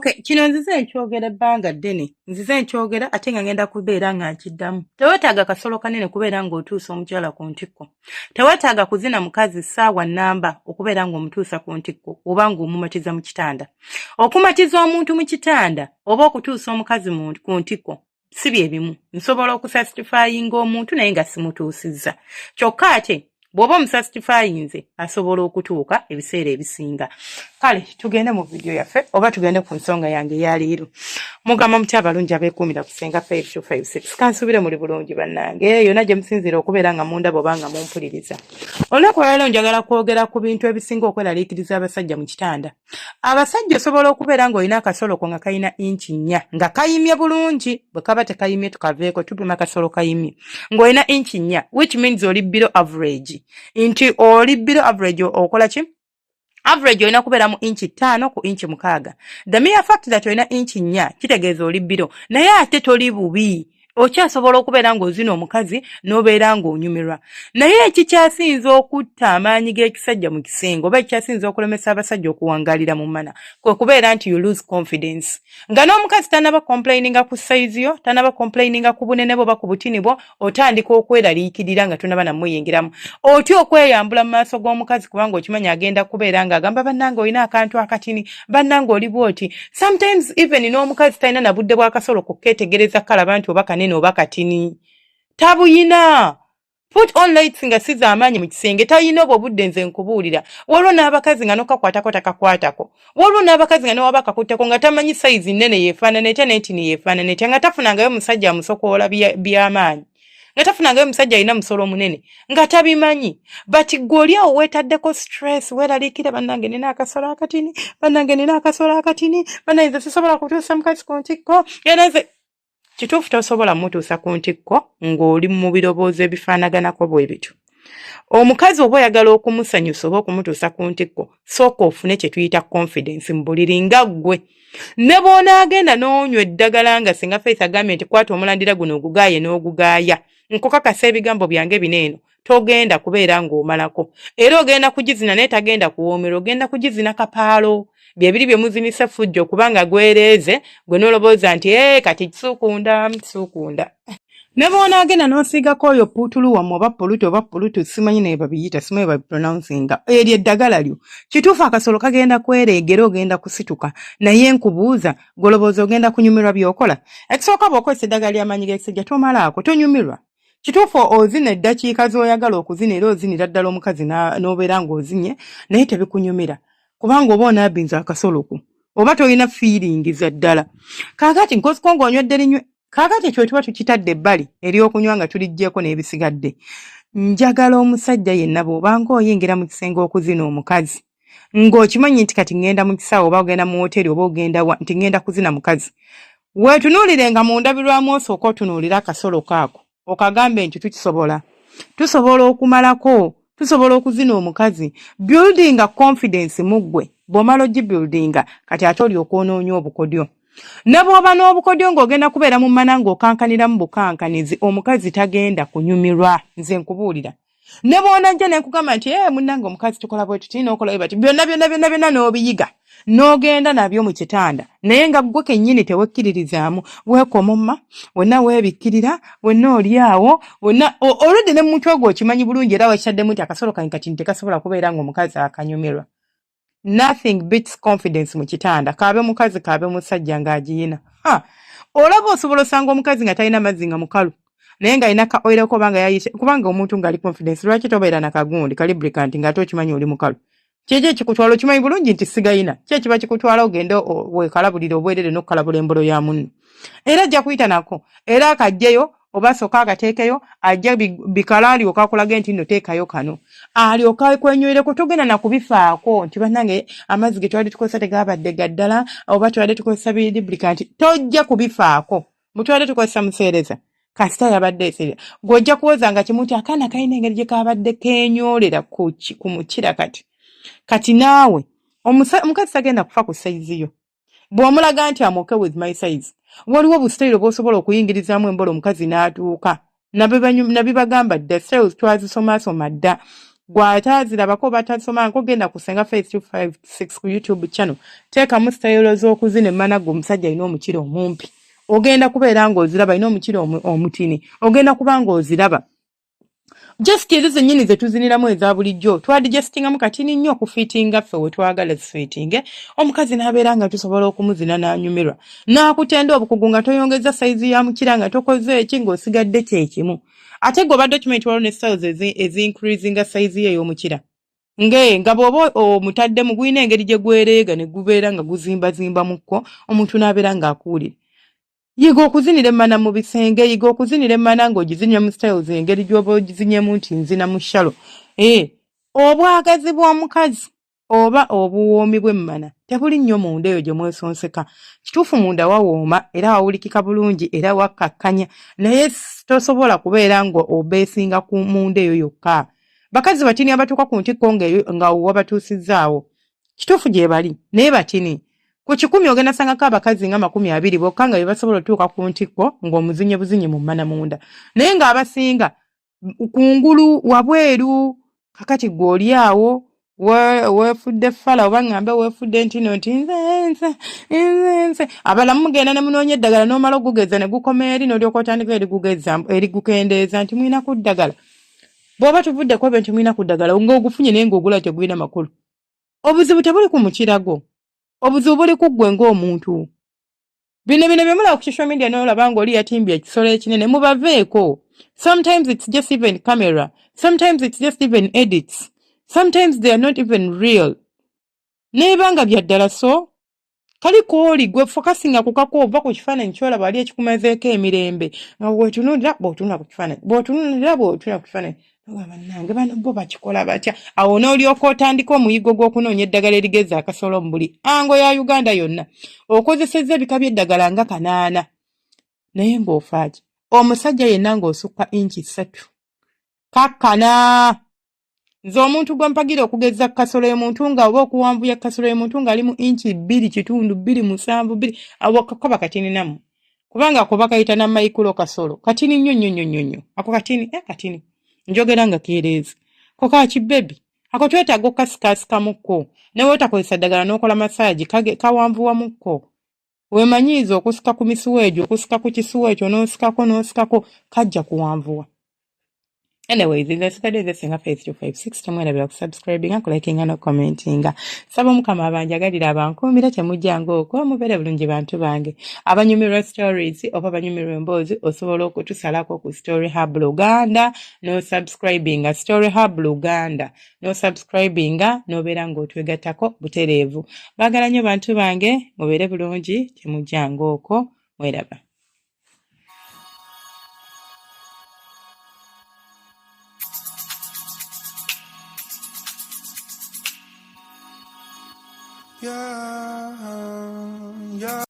Okay, kino nzize nkyogera ebbanga ddene, nzize nkyogera ate nga ngenda kubeera nga nkiddamu. Teweetaaga kasolo kanene kubeera ng'otuusa omukyala ku ntikko. Teweetaaga kuzina mukazi ssaawa nnamba okubeera ng'omutuusa ku ntikko oba ng'omumatiza mu kitanda. Okumatiza omuntu mu kitanda oba okutuusa omukazi ku ntikko si bye bimu. Nsobola okusatisfyinga omuntu naye nga simutuusizza. Kyokka ate bw'oba omusatisfyinze asobola okutuuka ebiseera ebisinga. Kale tugende mu vidiyo yaffe oba tugende ku nsonga yange eya leero. Mugamba mutya abalungi abeekuumira ku Ssenga 5256? Kansuubire muli bulungi bannange, yonna gye musinziira okubeera nga mundaba oba nga mumpuliriza. Olunaku olwaleero njagala kwogera ku bintu ebisinga okweraliikiriza abasajja mu kitanda. Abasajja, osobola okubeera ng'olina akasolo ko nga kalina inchi 4 nga kayimye bulungi. Bwe kaba tekayimye tukaveeko, tupima kasolo kayimye ng'olina inchi 4, which means oli below average, nti oli below average. Okola ki? Average olina kubeera mu inchi 5 ku inchi 6. The mere fact that olina inchi 4 kitegeeza oli below, naye ate toli bubi, okyasobola okubeera ng'ozina omukazi n'obeera ng'onyumirwa. Naye ekikyasinza okutta amaanyi g'ekisajja mu kisenge oba ekikyasinza okulemesa abasajja okuwangaalira mu mana kwe kubeera nti you lose confidence nga n'omukazi tanaba complaininga ku size yo, tanaba complaininga ku bunene bwo oba ku butini bwo, otandika okweraliikirira nga tonaba namuyingiramu. Otya okweyambula mu maaso g'omukazi kubanga okimanyi agenda kubeera ng'agamba, "Bannange, olina akantu akatini, bannange, oli bw'oti." Sometimes even n'omukazi talina na budde bw'akasolo kukeetegereza kalaba nti oba kanene oba katini, tabuyina. Put on lights nga si z'amaanyi mu kisenge, talina obwo obudde. Nze nkubuulira, waliwo n'abakazi nga nokakwatako takakwatako. Waliwo n'abakazi nga newaba akakutteko nga tamanyi size nnene yeefaanana etya n'entini yeefaanana etya, nga tafunangayo musajja amusokoola by'amaanyi, nga tafunangayo musajja alina musolo munene, nga tabimanyi. But gwe oli awo weetaddeko stress, weeraliikira, "Bannange, nina akasolo akatini, bannange, nina akasolo akatini, bannange, nze sisobola kutuusa mukazi ku ntikko." Era nze kituufu, tosobola mutuusa ku ntikko ng'oli mu birowoozo ebifaanaganako bwe bityo. Omukazi oba oyagala okumusanyusa oba okumutuusa ku ntikko, sooka ofune kye tuyita confidence mu buliri nga ggwe. Ne bw'onaagenda n'onywa eddagala nga Singa Faith agambye nti kwata omulandira guno ogugaaye n'ogugaaya, nkukakasa ebigambo byange bino eno, togenda kubeera ng'omalako. Era ogenda kugizina naye tagenda kuwoomera, ogenda kugizina kapaalo. Bye biri bye muzinisa effujjo kubanga gwereeze gwe n'olowooza nti ee kati kisuukunda kisuukunda. Ne bw'onaagenda n'osiigako oyo puutulu wammwe oba pulutu oba pulutu, simanyi naye babiyita, simanyi babipronouncinga, eryo eddagala lyo, kituufu akasolo kagenda kwereegera, ogenda kusituka, naye nkubuuza, golowooza ogenda kunyumirwa by'okola? Ekisooka, bw'okozesa eddagala ly'amaanyi g'ekisajja tomalaako, tonyumirwa. Kituufu ozina eddakiika z'oyagala okuzina, era ozinira ddala omukazi n'obeera ng'ozinye, naye tebikunyumira kubanga oba onaabinza akasolo ko oba tolina feeling za ddala. Kaakati nkoziko ng'onywedde linywe. Kaakati ekyo tuba tukitadde ebbali, ery'okunywa nga tuliggyeko n'ebisigadde, njagala omusajja yenna bw'obanga oyingira mu kisenge okuzina omukazi ng'okimanyi nti kati ŋŋenda mu kisaawe oba ogenda mu woteeri oba ogenda wa, nti ŋŋenda kuzina mukazi, weetunuulire nga mu ndabirwamu, osooka otunuulire akasolo kaako, okagambe nti tukisobola, tusobola okumalako, tusobola okuzina omukazi. Buildinga confidence mu ggwe. Bw'omala ogibuildinga, kati ate olyoka onoonya obukodyo. Ne bw'oba n'obukodyo ng'ogenda kubeera mu mana ng'okankaniramu bukankanizi, omukazi tagenda kunyumirwa. Nze nkubuulira, ne bw'onajja ne nkugamba nti ee munnange, omukazi tukola bwe tuti, n'okola bwe bati, byonna byonna byonna byonna n'obiyiga n'ogenda nabyo mu kitanda, naye nga ggwe kennyini tewekkiririzaamu, weekomomma wenna, weebikkirira wenna, oli awo wenna olwedde ne mu mutwe gwo okimanyi bulungi era wekitaddemu nti akasolo kange kati tekasobola kubeera ng'omukazi akanyumirwa. Nothing beats confidence mu kitanda, kaabe mukazi kaabe musajja ng'agiyina. Ha, olaba osobola osanga omukazi nga talina mazzi, nga mukalu, naye ng'alina ka oil ko, obanga yayise, kubanga omuntu ng'ali confidence, lwaki tobeera na kagundi ka lubricant ng'ate okimanyi oli mukalu? Kyekyo ekikutwala, okimanyi bulungi nti sigayina, ki ekiba kikutwala ogende weekalabulire obwerere n'okukalabula embolo ya munno? Era ajja kuyita nako, era akajjeyo oba asooka akateekeyo, ajja bikala, alyoka akulage nti nno teekayo kano, alyoka akwenywereko. Togenda na kubifaako nti bannange, amazzi ge twali tukozesa tegabadde ga ddala oba twali tukozesa bi lubricant, tojja kubifaako. Mutwale tukozesa museereza, kasita yabadde eseereza. Gw'ojja kuwoza nga kimu nti akaana kalina engeri gye kabadde keenyoolera ku mukira. Kati naawe omukazi tagenda kufa ku size yo bw'omulaga nti am okay with my size. Waliwo obusitayiro bw'osobola okuyingirizaamu embolo omukazi n'atuuka. Nabibagamba dda, styles twazisomaasoma dda. Gw'ataazirabako oba atasomangako, genda ku Ssenga Faith 256 ku YouTube channel, teekamu sitayiro z'okuzina emmana gwe omusajja alina omukira omumpi, ogenda kubeera ng'oziraba. Alina omukira omutini, ogenda kuba ng'oziraba. Just ezo zennyini ze tuziniramu eza bulijjo, twadigestingamu katini nnyo okufiitinga ffe we twagala zifiitinge, omukazi n'abeera nga tusobola okumuzina n'anyumirwa n'akutenda obukugu, nga toyongeza sayizi ya mukira, nga tokoze eki, ng'osigadde kyekimu. Ate gwe obadde okimanyi nti waliwo ne styles eziincreasinga sayizi ye ey'omukira, nga bw'oba omutaddemu gulina engeri gye gwereega ne gubeera nga guzimbazimba mukko, omuntu n'abeera ng'akuwulira. Yiga okuzinira emmana mu bisenge, yiga okuzinira emmana ng'ogizinira mu styles engeri gy'oba ogizinyemu nti nzina mu shalo. Obwagazi bw'omukazi oba obuwoomi bw'emmana tebuli nnyo munda eyo gye mwesonseka. Kituufu, munda wawooma era wawulikika bulungi era wakkakkanya, naye tosobola kubeera nga obeesinga ku munda eyo yokka. Bakazi batini abatuuka ku ntikko nga wabatuusizzaawo, kituufu gye bali, naye batini. Ku 100 ogenda sangako abakazi nga 20 bokka nga be basobola otuuka ku ntikko ng'omuzinye buzinye mu mmana munda, naye ng'abasinga kungulu wabweru. Kakati gwe oli awo weefudde fala, oba ŋŋambe weefudde ntino nti nze nze nze nze. Abalamu mugenda ne munoonya eddagala, n'omala ogugeza ne gukoma eri, n'olyoka otandika erigugeza erigukendeeza nti mulina ku ddagala. Bw'oba tuvuddeko ebyo nti mulina ku ddagala, ng'ogufunye naye ng'ogula tegulina makulu. Obuzibu tebuli ku mukirago, obuzibu buli ku ggwe ng'omuntu. Bino byemulaba ku social media, n'olaba ng'oli yatimbye ekisolo ekinene, mubaveeko. Sometimes it's just even camera, sometimes it's just even edits, sometimes they are not even real. Neeba bya ddala, so kali kooli gwe focusinga ku kako, ova ku kifaananyi kyolaba wali ekikumazeeko emirembe, nga bw'otunuulira bw'otunula ku kifaananyi, bw'otunuulira bw'otunula ku kifaananyi, nogamba, "Bannange, bano bo bakikola batya?" Awo n'olyoka otandika omuyigo gw'okunoonya eddagala erigeza akasolo mu buli ango ya Uganda yonna. Okozesezza ebika by'eddagala nga 8, naye ng'ofaaki? Omusajja yenna ng'osukka inchi 3, kakkana. Nze omuntu gwe mpagira okugeza kasolo ye muntu nga oba okuwanvuya kasolo ye muntu ng'ali mu inchi 2 kitundu, 2.7, 2 awo kaba katini nammwe, kubanga ako bakayita na micro kasolo, katini nnyo nnyo nnyo nnyo nnyo. Ako katini, katini njogera nga keereezi ko kakibebi ako, twetaaga okukasikaasikamukko. Naye otakozesa ddagala n'okola massage, kawanvuwamukko. Weemanyiiza okusika ku misuwa egyo, okusika ku kisuwa ekyo, n'osikako n'osikako, kajja kuwanvuwa. Anyways, nze nsigadde nze Senga Faith 256. Temwerabira kusubscribinga, kulikinga nokucommentinga. Saba Omukama abanjagalira abankuumira. Temujjanga okwo, mubeere bulungi bantu bange. Abanyumirwa stories oba abanyumirwa emboozi, osobola okutusalako ku Story Hub Luganda nosubscribinga, Story Hub Luganda nosubscribinga, n'obeera ng'otwegattako butereevu. Baagala nnyo bantu bange, mubeere bulungi, temujjanga okwo, mweraba. Yeah.